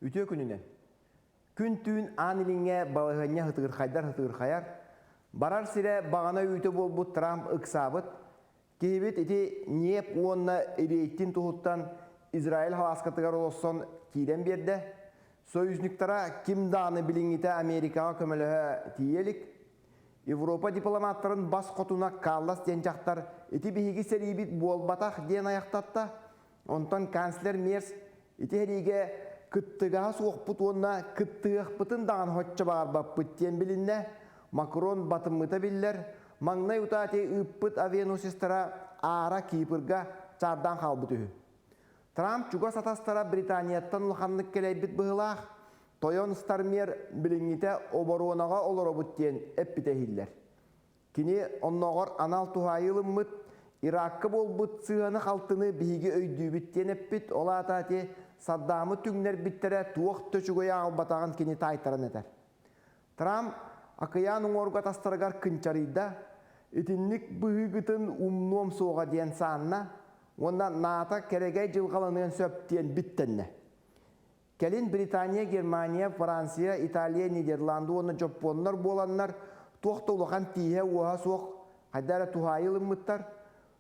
Үтүө күнүнэн! Күн-түүн Аан Илиҥҥэ балаһыанньа һытыырхайдар һытыырхайар, барар сирэ баҕана үүтэ буолбут Трамп ыксаабыт, киһибит ити ньиэп уонна рейтинг туһуттан Израиль халааскатыгар олорсон киирэн биэрдэ. Союзниктара ким даҕаны билиҥҥитэ Америкаҕа көмөлөһө тиийэ илик. Европа дипломаттарын бас хотуна Каллас диэн дьахтар ити биһиги сэриибит буолбатах диэн айахтатта. Онтон канцлер Мерс ити сэриигэ кыттыгаһа суохпут уонна кыттыһыахпытын даҕаны соччо баҕарбаппыт диэн билиннэ. Макрон батыммыта биллэр. Маҥнай утаа ити ыыппыт авианосецтара аара Кипрга чаардаан хаалбыт үһү. Трамп чугас атастара Британияттан улаханнык кэлэйбит быһыылаах. Тойон Стармер билиҥҥитэ оборуонаҕа олоробут диэн эппитэ иһиллэр. Кини оннооҕор анал туһаайыы ылыммыт, Иракка буолбут сыһыаны-халтыны биһиги өйдүүбүт диэн эппит, ол аата ити Саддамы түҥнэрбиттэрэ туох да үчүгэйи аҕалбатаҕын кини таайтаран этэр. Трамп акыйаан уҥуоргу атастарыгар кынчарыйда, итинник быһыыгытын умнуом суоҕа диэн саанна уонна НАТО кэрэгэй дьылҕаланыан сөп диэн биттэннэ. Кэлин Британия, Германия, Франция, Италия, Нидерланды уонна Дьоппуоннар буоланнар туох да улахан тииһэ-уоһа суох хайда эрэ туһаайыы ылыммыттар.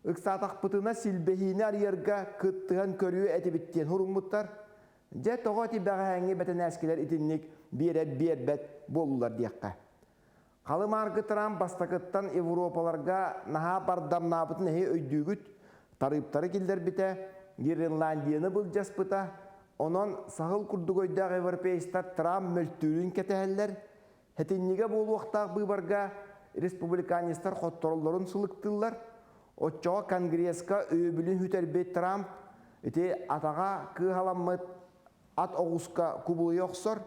Ыксаатахпытына силбэһиини арыйарга кыттыһан көрүө этибит диэн суруммуттар. Дьэ, тоҕо ити бэҕэһээҥҥи бэтэнээскилэр итинник биэрэр-биэрбэт буоллулар диэххэ. Халы-мааргы Трамп бастакыттан Европаларга наһаа бардамнаабытын эһи өйдүүгүт, тарыыптары киллэрбитэ, Гренландияны былдьаспыта, онон саһыл курдук өйдөөх европеецтар Трамп мөлтүүрүн кэтэһэллэр, сэтинньигэ буолуохтаах быыбарга республиканецтар хоттороллорун сылыктыыллар, оччоҕо Конгресска өйөбүлүн сүтэрбит Трамп ити атаҕа кыаһаламмыт ат оҕуска кубулуйа охсор,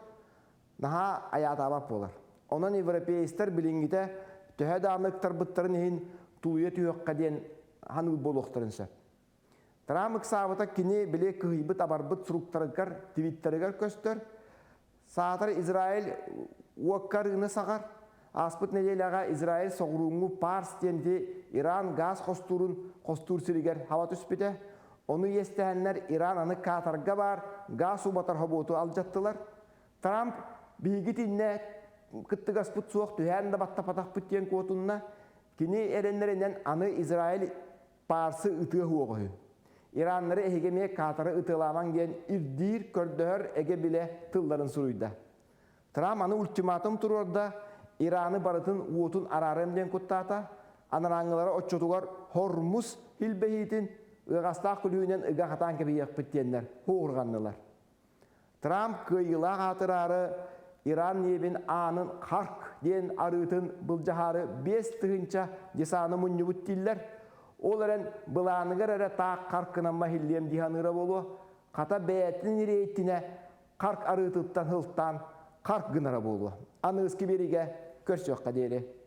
наһаа айаатаабат буолар. Онон европеецтар билиҥҥитэ төһө даҕаны ыктарбыттарын иһин тулуйа түһүөххэ диэн ханыыр буолуохтарын сөп. Трамп ыксаабыта кини били кыһыйбыт-абарбыт суруктарыгар, твиттеригэр көстөр. Саатар Израиль уокка арыыны саҕар. Ааспыт нэдиэлэҕэ Израиль соҕурууҥҥу Парс диэн ити Иран гаас хостуурун хостуур сиригэр хаба түспүтэ. Ону иэстэһэннэр Иран аны Катарга баар гаас убатар хобуоту алдьаттылар. Трамп биһиги итиннэ кыттыгаспыт суох түһээн да баттапатахпыт диэн куотунна. Кини эрэннэринэн аны Израиль Парсы ытыа суоҕа үһү. Ираннары эһиги эмиэ Катары ытыалаамаҥ диэн ирдиир, көрдөһөр эгэ-билэ тылларын суруйда. Трамп аны ультиматум туруорда, Ираны барытын уотун араарыам диэн куттаата, анарааҥҥылара оччотугар Хормуз илбэһиитин ыаҕастаах күлүүнэн ыга хатаан кэбиһиэхпит диэннэр хуурҕаннылар. Трамп кыайыылаах аатыраары Иран ньиэбин аанын Харк диэн арыытын былдьаһаары 5000 десаны мунньубут дииллэр. Ол эрэн былааныгар эрэ таах Харкынан маһиллиэм дии саныыра буолуо. Хата бэйэтин рейтинэ Харк арыытыттан һылтаан Харк гынара буолуо. Аныгыскы биэриигэ көрсүөххэ диэри.